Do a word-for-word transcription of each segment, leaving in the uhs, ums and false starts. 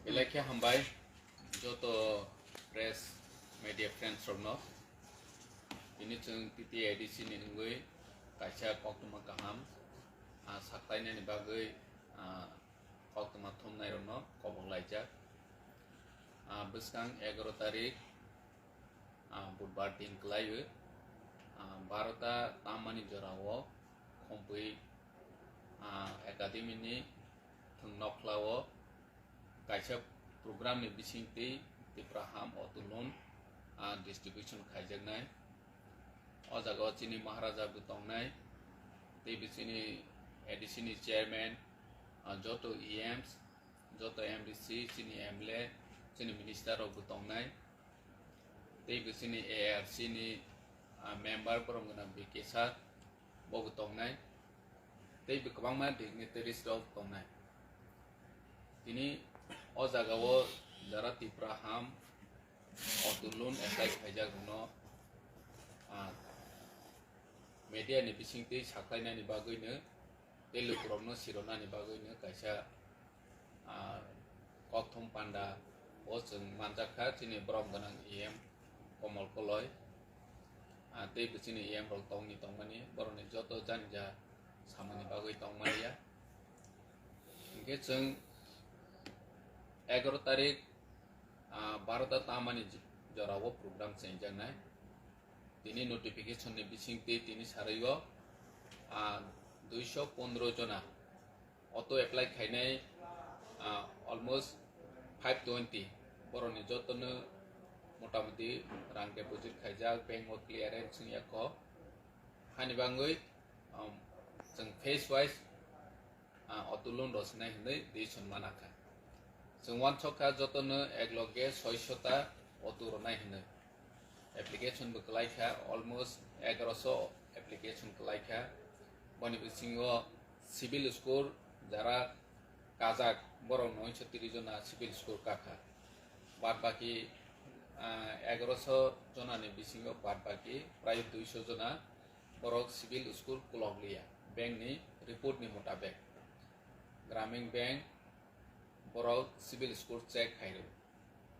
Belai khe hambai joto press media friends rokno. Tini chwng T T A D C ni wngwi kaisa koktwma kaham, ah, saklainani bagwi, ah, koktwma thumnai rokno kobok laijak. Ah, bwskang egaroh tarik, ah, budbar din kwlaiwi, ah, barota tammani jorao Khumpui, ah, academy ni thwng nokhlao kaisa program ni bisingtwi Tipra Ham Otulun, ah, distribution khaijaknai. O jaga o chini Maharaja bo tongnai, tei bo chini A D C ni chairman, ah, joto E Ms, joto M D C, chini M L A, chini minister rok bo tongnai, tei bo chini A R C ni, ah, member borom gwnang B K sir bo bo tongnai, tei bo kwbangma dignitaries rok tongnai. Tini o jaga o jara Tipra Ham Otulun apply khaijak rokno, ah, media ni bisingtwi saklainani bagwino tei lukurokno sironani bagwino kaisa, ah, kokthum panda o chwng manjak kha chini borom gwnang E M Komol Koloi, ah, tei bo chini E M rok tongni tongmani borokni joto jani ja samani bagwi tongmani ya. Hinkhe chwng egaroh tarik, ah, barota tammani j-, jorao program chengjaknai. Tini notification ni bisingtwi tini sarwi o, ah, duiso pondro jona auto apply khainai, ah, almost five twenty borokni jotono motamoti rang deposit khaijak, bank o clearance wngya kho. Hani bagwi, um, chwng phase wise, ah, auto loan rw sinai hinwi decision mana kha. Chwng uansuk kha jotono ek loge soiso ta auto rwnai hinwi. Application bo kwlai kha, almost egaroso application kwlai kha. Boni bisingo civil score jara kajak borok noisho tris jona civil score kakha. Bad baki, ah, egaroso jonani bisingo bad baki prai duiso jona borok civil score kulok liya, bank ni report ni mutabek. Gramin Bank borok civil score check khai rw.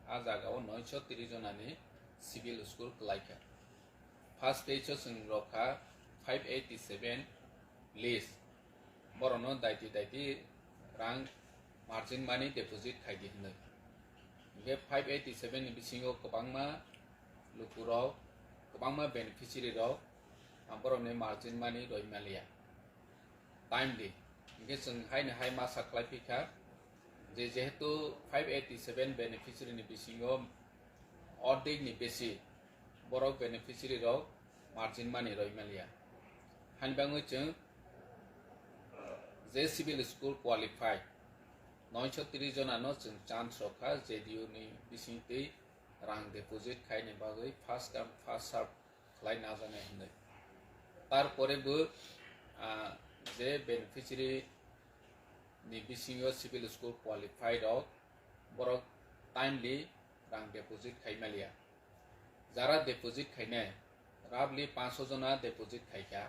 A jaga o noisho tris jona ni civil score kwlai kha. First stage o chwng rw kha five eighty seven list. Borokno daiti daiti rang margin money deposit khai di hinwi. Hinkhe five eighty seven ni bisingo kwbangma lukurok, kwbangma beneficiary rok, ah, borokni margin money rwi maliya. Timely. Hinkhe chwng haino hai ma sa khlai phi kha je, jehetu five eighty seven beneficiary ni bisingo ordek ni besi borok beneficiary rok margin money rwi maliya. Hani bagwi chwng je civil score qualified noisho tris jona no chwng chance rw kha J D U ni bisingtwi rang deposit khaini bagwi first come first serve khlai najaknai hinwi. Tarpore bo, ah, je beneficiary ni bisingo civil score qualified rok borok timely rang deposit khai maliya. Jara deposit khainai roughly pancho jona deposit khai kha.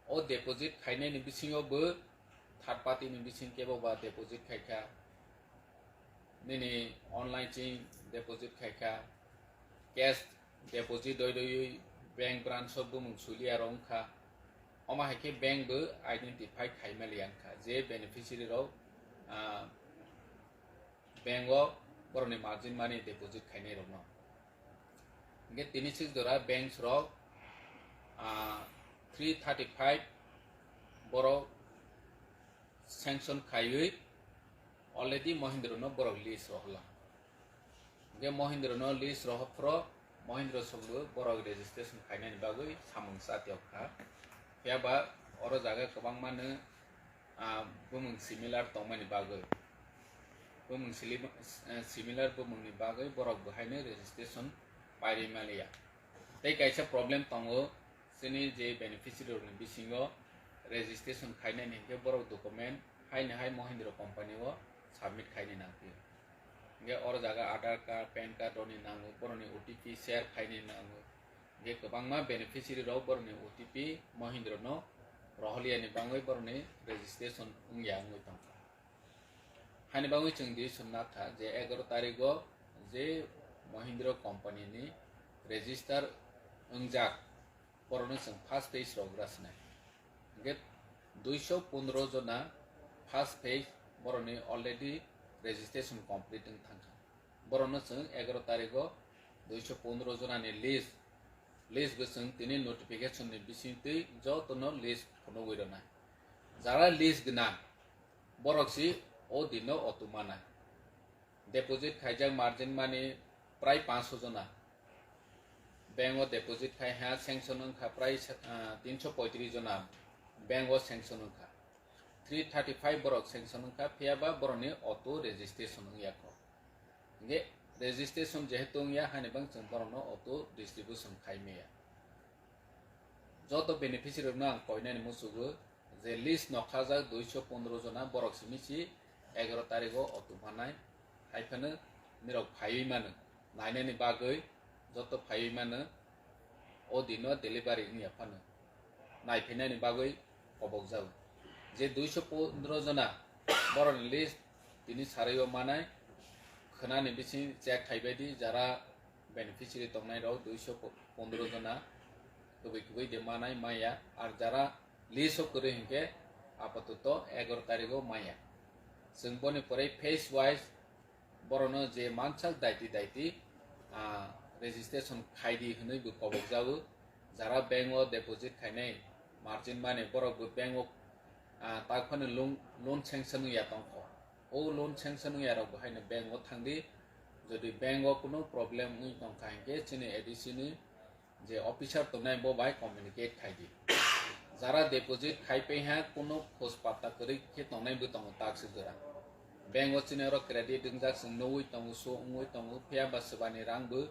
O deposit khainai ni bisingo bo third party ni bising kebo ba deposit khai kha. Nini online ching deposit khai kha, cash deposit doi doi bank branch o bumung suliya rok wngkha. Omo hai khe bank bo identify khai maliya wngkha je beneficiary rok, ah, bank o borokni margin money deposit khainai rokno. Hinkhe tini sik jora banks rok, ah, three thirty five borok sanction khaiwi already Mahindra no borok list rohorla. Hinkhe Mahindra no list rohor phro Mahindra songbo borok registration khainani bagwi samung chatiyok kha. Phiya ba oro jaga kwbangma no, ah, bumung similar tongmani bagwi, bumung sili-, eh, similar bumungni bagwi borok bo haino registration pairwi maliya. Tei kaisa problem tongo, chini je beneficiary rokni bisingo registration khainani hinkhe borok document haino hai Mahindra company o submit khaini nangkhe. Hinkhe oro jaga Aadhaar card, pan card rokni nango, borokni O T P share khaini nango. Hinkhe kwbangma beneficiary rok borokni O T P Mahindra no rohorliyani bagwi borokni registration wngya wngwi tongkha. Hani bagwi chwng di swnna kha je egaroh tarigo je Mahindra company ni register wngjak, borokno chwng first phase rok rwsnai. Hingke duiso pondro jona first phase borokni already registration complete wng thangkha. Borokno chwng egaroh tarigo duiso pondro jonani list, list bo chwng tini notification ni bisingtwi jotono list phunugwi rwnai. Jara list gwnang, borok si o dino otu manai. Deposit khaijak margin money prai panchsho jona. Bank o deposit khai ha sanction wngkha prai, ah, tinso poitris jona bank o sanction wngkha. Three thirty five borok sanction wngkha, phiya ba borokni auto registration wngya kho. Hingke registration jehetu wngya, hani bang chwng borokno auto distribution khai maya. Joto beneficiary rokno ang koinani muchugo je list nokharjak duiso pondro jona, borok simi si egaroh tarigo otu manai, hai phano nirok phaiwi mano, nainani bagwi joto phaiwi mano, o dino delivery wngya phano naiphainani bagwi kobokjago. Je duiso pondro jona borokni list tini sarwi o manai, khwnani bising check khaibai di, jara beneficiary tongnai rok duiso pondro jona, kubui kubui de manai maya, ar jara list o kwrwi hinkhe apatoto egaroh tarigo maya. Chwng boni pore phase wise borokno je mansak daiti daiti, ah, registration khaidi hwnwi bo kobokjago. Jara bank o deposit khainai margin money, borok bo bank o, ah, tak phano loan, loan sanction wngya tongkho. O loan sanction wngya rok bo haino bank o thangdi. Jodi bank o kuno problem wngwi tongkha hinkhe chini A D C ni je officer tongnai bo bai communicate khaidi. Jara deposit khai paiha kuno khoj patta kwrwi khe tongnai bo tongo takswk jora. Bank o chini oro credit wngjak chwng nugwi tongo, so wngwi tongo, phiya ba swbani rang bo,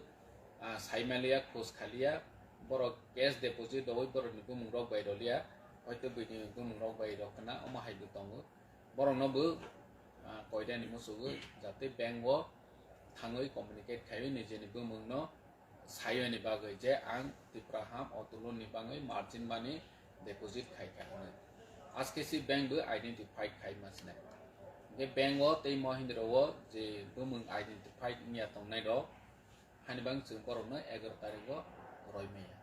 ah, saimaliya, khoj khaliya, borok cash deposit rwui borokni bumung rok bai rwliya, hoito buini bumung rok bai rwkhwna, omo hai bo tongo. Borokno bo, ah, koidani muchugo jate bank o thangwi communicate khaiwi nijeni bumungno saiyoni bagwi je ang Tipra Ham auto loan ni bagwi margin money deposit khaikha hwnwi. Aske si bank bo identify khai ma sinai. Hingke bank o tei Mahindra o je bumung identify wngya tongnai rok, hani bang chwng borokno egaroh tarigo roi maya.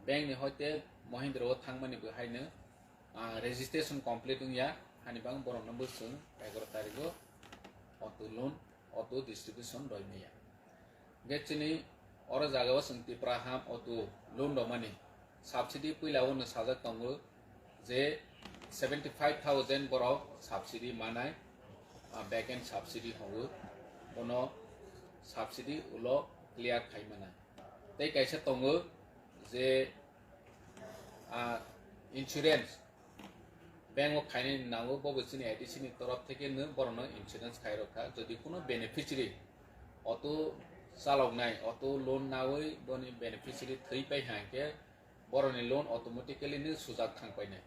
Bank ni hoite Mahindra o thangmani bo haino, ah, registration complete wngya, hani bang borokno bo chwng egaroh tarigo auto loan, auto distribution roi maya. Hingke chini oro jagao chwng Tipra Ham auto loan rwmani subsidy puila o no sajak tongo je seventy five thousand borok subsidy manai, ah, back end subsidy hongo, bono subsidy ulo clear khai manai. Tei kaisa tongo je, ah, insurance bank o khainani nango, bo bo chini A D C ni torof theke no borokno insurance khai rokha. Jodi kuno beneficiary auto chaloknai, auto loan naui boni beneficiary thwi pai ha hinkhe borokni loan automatically no sujak thang painai.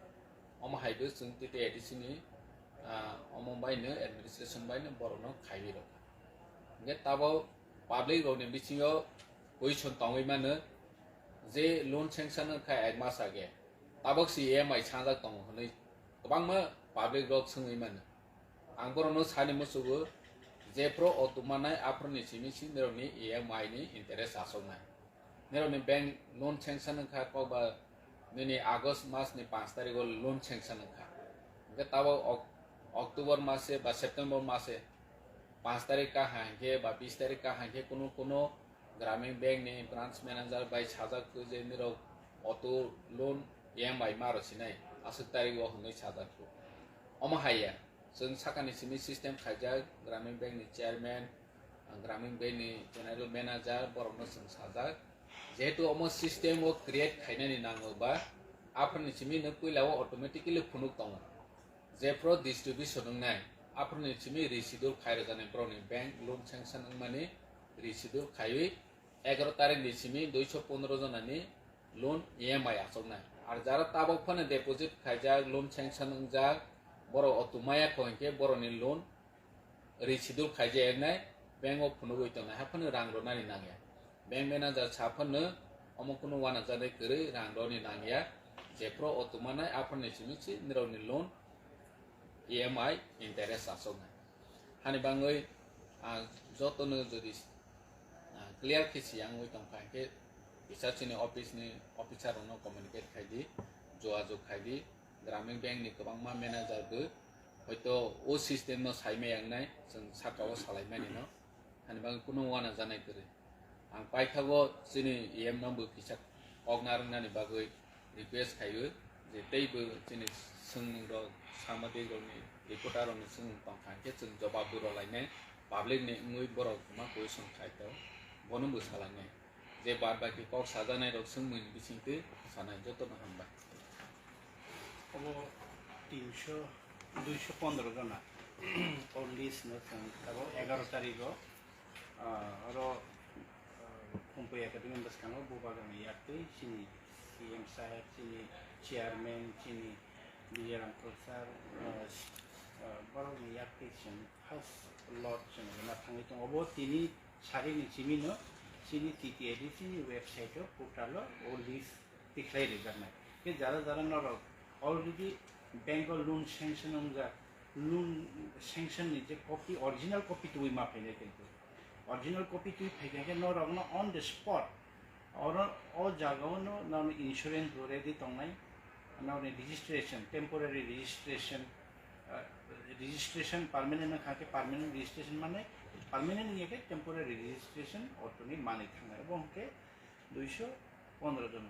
Omo hai bo chwng T T A D C ni, ah, omo bai no administration bai no borokno khaiwi rokha. Hinkhe tabok public rokni bisingo question tongwi mano je loan sanction wngkha ek mas age, tabok si E M I sanjak tongo hwnwi kwbangma public rok swngwi mano. Ang borokno sani muchugo, jephru auto manai aphuruni simi si nirokni E M I ni interest achuknai. Nirokni bank loan sanction wngkha kokba nini August mas ni panch tarikh o loan sanction wngkha. Hingke tabok Ok-, October mase ba September mase panch tarikh ka ha hinkhe ba bis tarikh ka ha hinkhe kunu kunu Gramin Bank ni branch manager bai sajak tu je nirok auto loan E M I ma rw sinai aswk tarikh o hwnwi sajak tu. Omo hai ya, chwng sakani simi system khaijak, Gramin Bank ni chairman, Gramin Bank ni general manager borokno chwng sajak. Jehetu omo system o create khainani nango ba, aphuruni simi no puila o automatically phunuk tongo. Jephru distribution wngnai, aphuruni simi reschedule khai rwjaknai borokni bank loan sanction wngmani reschedule khaiwi egaroh tarikh ni simi duiso pondro jonani loan E M I achuknai. Ar jara tabok phano deposit khaijak, loan sanction wngjak, borok auto maya kho hinkhe borokni loan reschedule khaijak eknai, bank o phunugwi tongnai, haphano rang rwnani nangya. Bank manager saphano omo kunu wanajaknai kwrwi rang rwni nangya, jephru auto manai aphano simi si nirokni loan E M I interest achuknai. Hani bangwi ang jotono jodi, ah, clear khe siyangwi tongkha, hinkhe kisa chini office ni officer rokno communicate khai di, jogajog khai di. Gramin Bank ni kwbangma manager bo hoito o system no sai maya wngnai, chwng saka o salai mani no. Hani bangwi kunu uanajanai kwrwi. Ang paithago chini E M no bo kisa kok narwknani bagwi request khaio je teibo chini swngmung rok, samajik rokni, reporter rokni swngmung tongkha, hinkhe chwng jobab bo rwlainai, public ni wngwi borok ma question khai tong, bono bo salainai. Je bad baki kok sajaknai rok swngmung ni bisingtwi sanai, jotono hambai. Obo tinso, duiso pondro jona. O list no chwng tabuk egaroh tarikh o, ah, oro, ah, Phumpui Academy bwskango Bubagrani yaktwi chini C M saheb, chini chairman, chini Vijay Rangkhal sir, ah, ah, borokni yaktwi chwng first lot chwng rwna thangwi tongo. Obo tini sarikni simi no chini T T A D C ni website o, portal o, o list tikhlai rijaknai. Khe jara jara norok already bank o loan sanction wngjak, loan sanction ni je copy, original copy tubui ma phainai, kintu original copy tubui phaikha khe norokno on the spot oro o jagao no norokni insurance bo ready tongnai, norokni registration, temporary registration, ah, registration permanent wngkha khe permanent registration manai, permanent wngya khe temporary registration auto ni manwi thangnai. Obo hwnkhe duiso pondro jon.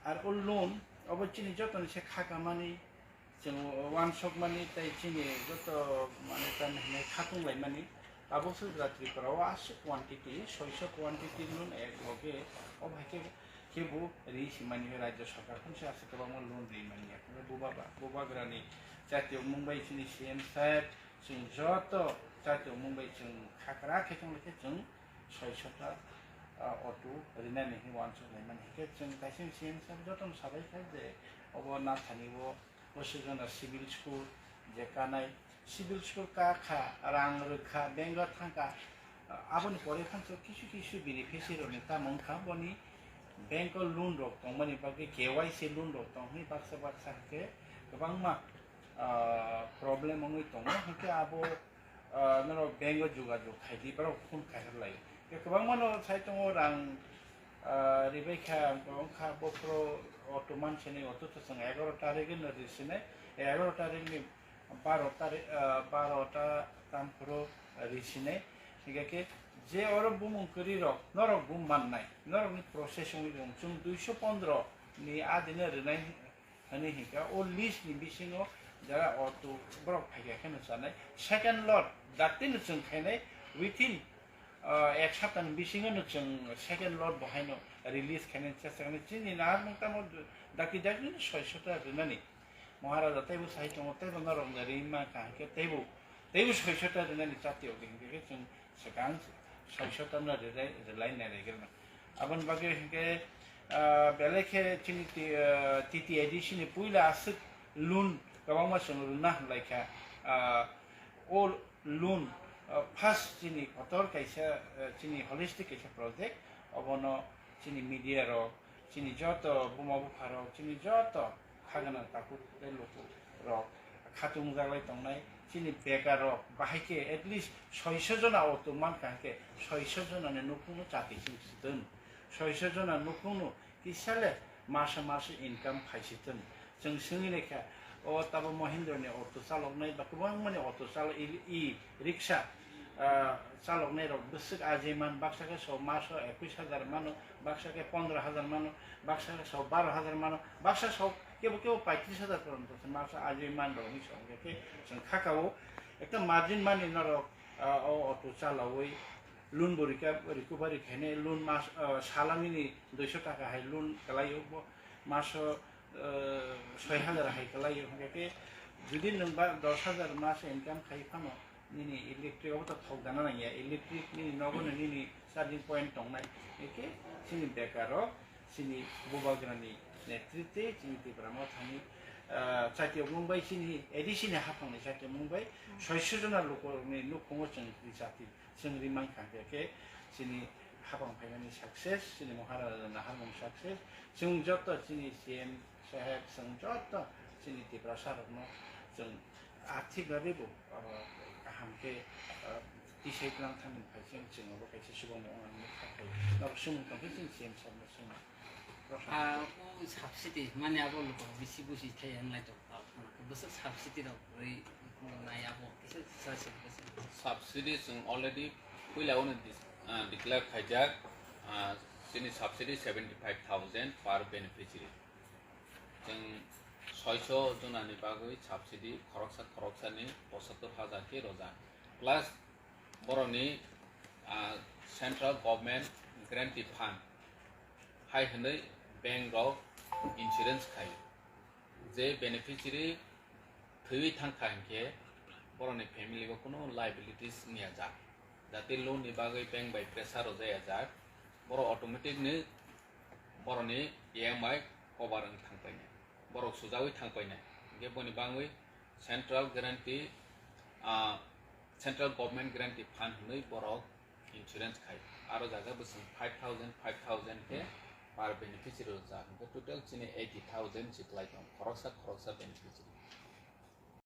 Ar o loan obo chini jotoni se khakamani, chwng uansukmani tei chini joto mane tamni hwnwi khatung laimani. Tabuk se jora Tripura o aswk quantity, soiso quantity loan ek loge, o hai khe, khe bo ri simani, rajya sarkar phano se aswk kwbangma loan ri manya. Bubagra, Bubagrani jatiyo mung bai chini C M saheb, chwng joto jatiyo mung bai chwng khakra khe tong khe chwng soisota, ah, auto rinani hinwi uansuk laimani. Hinkhe chwng kaisa C M saheb jotono sabai kha je obo Nathani o, o swijona civil school je kanai, civil school ka kha, rang rwkha, bank o thangkha, ah, aboni pore phanso kisu kisu beneficiary rokni tamo wngkha, boni bank o loan rok tongmani bagwi, K Y C loan rok tong hwnwi baksa baksa hinkhe kwbangma, ah, problem wngwi tongo, hinkhe abo ah, norok bank o jogajog khai di, borok phone khai rw lai. Tei kwbangma no sai tongo rang, ah, ribai kha, wng kha bophoro auto man sini, auto to chwng egaroh tarikh no ri sinai, egaroh tarikh ni baro tarikh, ah, baro ta tam phuru ri sinai. Hinkhe khe je oro bumung kwrwi rok, norok bum mannai, norok ni process wngwi rwng chwng duiso pondro ni adino rwnai. Hwnwi hinkha o list ni bisingo jara auto borok phaikha kheno chanai. Second lot daktino chwng khainai within, ah, ek saptani bisingo no chwng second lot bo haino release khainani chesta khainai. Chini naharmung tamo dakti dakti no soisota rwnani. Maharaja teibo sai tongo, teibo norok no ringma kaham khe teibo, teibo soisota rwnani chati o hinkhe chwng swkang soisota no rwlai, rwlai nai rwgwrwng. Aboni bagwi hinkhe, ah, belai khe chini T-, ah, T T A D C ni puila aswk loan kwbangma chwng rwna hwnlai kha. Ah, o loan, ah, first chini kotor kaisa, ah, chini holistic kaisa project, obono chini media rok, chini joto buma bupha rok, chini joto kha gwnang takhuk tei luku rok khatung jaglai tongnai. Chini bekar rok bahai khe at least soiso jona auto mankha, hinkhe soiso jona ni nukhung no chati sing si ton, soiso jona nukhung no kisa le masa masa income phai si ton. Chwng swngwi naikha, o tabo Mahindra ni auto chaloknai ba kwbangma ni auto chalok, i, i rickshaw, ah, chaloknai rok bwswk ajai man, baksa khe so maso ekwis hajar mano, baksa khe pondro hajar mano, baksa khe so baro hajar mano, baksa so kebo kebo paitris hajar poronto se maso ajai man rok hinwi song khe chwng khaka o ekta margin mani norok, ah, o auto chalawi loan bo rika, recovery khainai, loan mas, ah, sala nini duiso taka hai loan kwlai o bo maso, ah, soi hajar hai kwlai o, hinkhe khe jodi nwng ba dos hajar maso income khai phano, nini electric obo to thok dana nangya, electric nini nogo no nini charging point tongnai, hinkhe chini bekar rok chini Bubagrani netritwe chini Tipra Mothani, ah, chatiyo mung bai chini A D C ni haphangni chatiyo mung bai soiso jona lukurokni nukhungo chwng ri chati, chwng ri mankha, hinkhe khe chini haphang phaimani success, chini Maharaja naharmung success, chwng joto chini C M saheb, chwng joto chini Tiprasa rokno chwng arthik bhabe bo, ah, Hingke, ah, tisai tlang thani phai se chwng abo kaisa subung mo ang nukha phai. Nabo sumung tong phai chwng C M sir no sumung. Ah, o subsidy mani abo luku bisi busi thai ang lai tong. Bwswk subsidy rok rwi nai abo kisa sa se bwswk. Subsidy chwng already puila ono dis-, ah, declare khaijak, ah, chini subsidy seventy five thousand per beneficiary. Chwng soiso jonani bagwi subsidy khoroksa khoroksani pochattor hajar khe rwjak. Plus boroni, ah, central government guarantee fund hai hwnwi bank rok insurance khai. Je beneficiary thwiwi thangkha hinkhe boroni family o kunu liabilities wngya jak. Jate loan ni bagwi bank bai pressure rwjaya jak. Borok automatic ni boroni E M I cover wng thangpainai. Borok sujawi thangpainai. Hinkhe boni bagwi central guarantee, ah, central government guarantee fund hwnwi borok insurance khai. Aro jaga bwswng five thousand, five thousand khe per beneficiary rwjak. Hinkhe total chini eighty thousand siklai tong khoroksa khoroksa beneficiary.